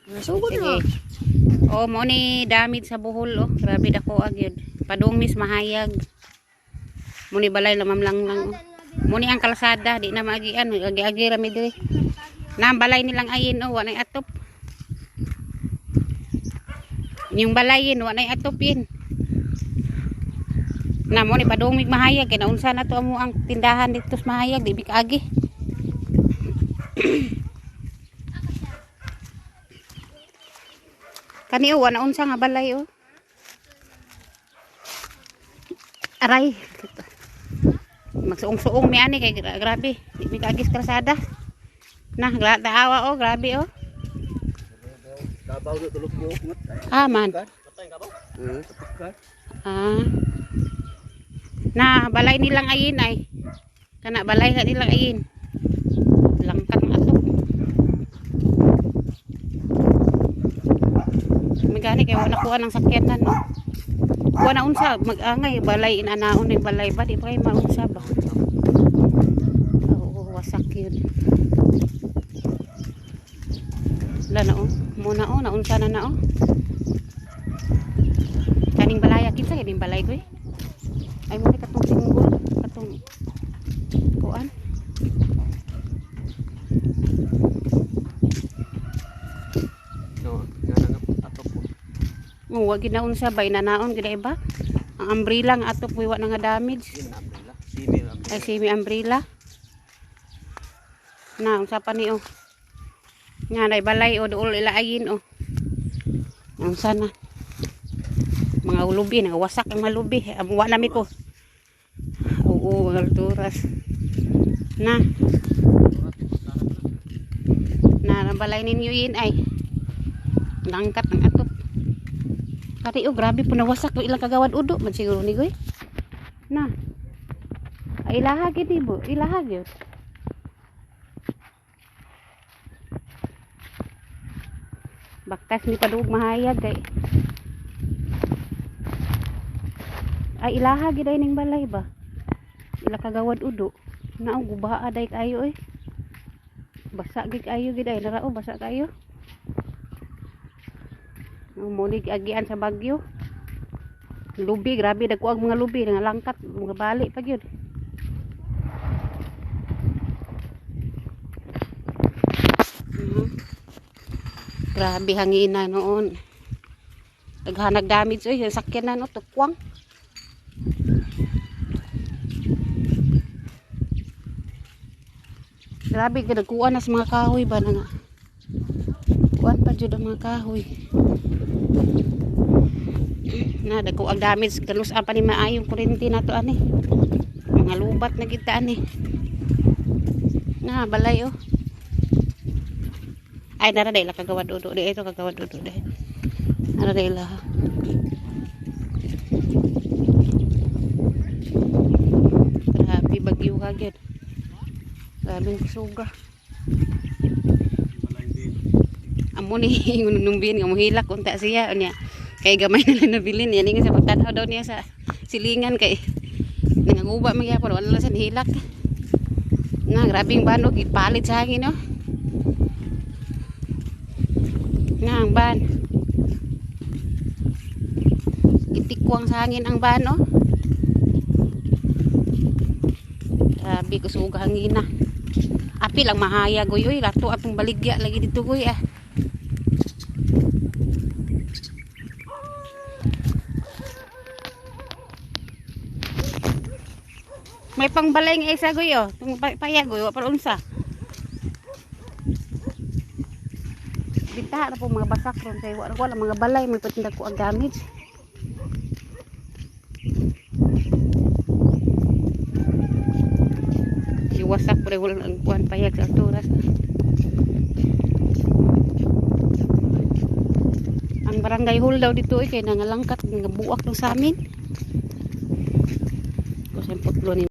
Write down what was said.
Sugod Sige. na. Oh, mo ni damage sa buhol oh. Grabe dako agyud. Padung mis mahayag. Mo ni balay lamam lang lang oh. Mo ni ang kalsada di na maagian, agi-agi ra mi diri. Na ang balay nilang ayin oh, wa nay atop. Yung balayin wa nay atop yin. Na mo ni padung mig mahayag kay naunsa na to amo ang tindahan dito sa mahayag di mi kaagi. Kani oh, wa na unsa nga balay oh. Aray. Magsuong-suong mi ani kay grabe. Di mi kaagis kalsada. Na, taawa oh, grabe oh. Kabaw do tulog yo. Ah, man. Tapakan. Ah. Na, balay nilang ayin ay. Kana balay ka nilang ayin. Langkat ng atok. May kay wala kuha ng sakyanan no. Kuha na unsa mag-angay balay inanaon ning balay ba di pa kay maunsa ba. Oo, wasak yun. Wala na oh. Muna oh, naunsa na na oh. Kaning balaya kinsa kining balay ko eh. Ay mo ni katong singgol, katong kuan. No, nga nga atop ko. Oh, wa gid naunsa ba inanaon gid ba? Ang umbrella nga atop wa na nga damage. Di man umbrella. Simi umbrella. Ay simi umbrella. Na unsa pa ni oh. Nga nay balay oh duol ila ayin oh. Unsa na? Mga ulubi nagawasak ang malubi. Am wa nami ko. Oo, mga alturas. Na. Na ang balay ninyo yin ay. Langkat ng atop. Kari oh, grabe po nawasak to ilang kagawad udo man siguro ni goy. Na. Ay ilaha gid ni bo, ilaha gyud. Baktas mi padug mahayag kay. Ay ilaha gid ay ning balay ba. Ila kagawad udo. Naong guba aday kayo eh. Basa gid kayo gid ay narao basa kayo. Ang munig agian sa Bagyo. Lubi, grabe dagko ang mga lubi nga langkat, mga bali pa gyud. Mhm. Grabe hangina noon. Daghanag damage oy, yung sakyan na no, tukwang. Grabe gid nagkuan na sa mga kahoy ba na nga. Kuan pa jud ang mga kahoy. Na dagko ang damage kanus pa ni maayong kuryente nato ani. Mga lubat na kita ani. Na balay oh. Ay nara dai la kagawad udo di ito kagawad udo di. Nara dai la. Grabe bagyo ka gyud. Grabe ang suga. Balay din. Amo ni nung nga mohilak unta siya unya. Kay gamay na lang nabilin yan nga sa pagtan-aw daw niya sa silingan kay nanganguba man gyapon wala lang sa hilak. Na grabing banog ipalit sa hangin no. Na ang ban. Gitikwang sa hangin ang ban oh. Grabe kusuga hangin na. Apil ang mahayag oy oy lato atong baligya lagi dito goy ah. May pangbalay nga isa goy oh. Tung payag goy wa pa unsa. Bintaha na po mga basak ron kay wa wala mga balay may patinda ko ang damage. Iwasak pre wala ang kuan payag sa alturas. Ang barangay hall daw dito eh kay nangalangkat nga buak ng sa amin.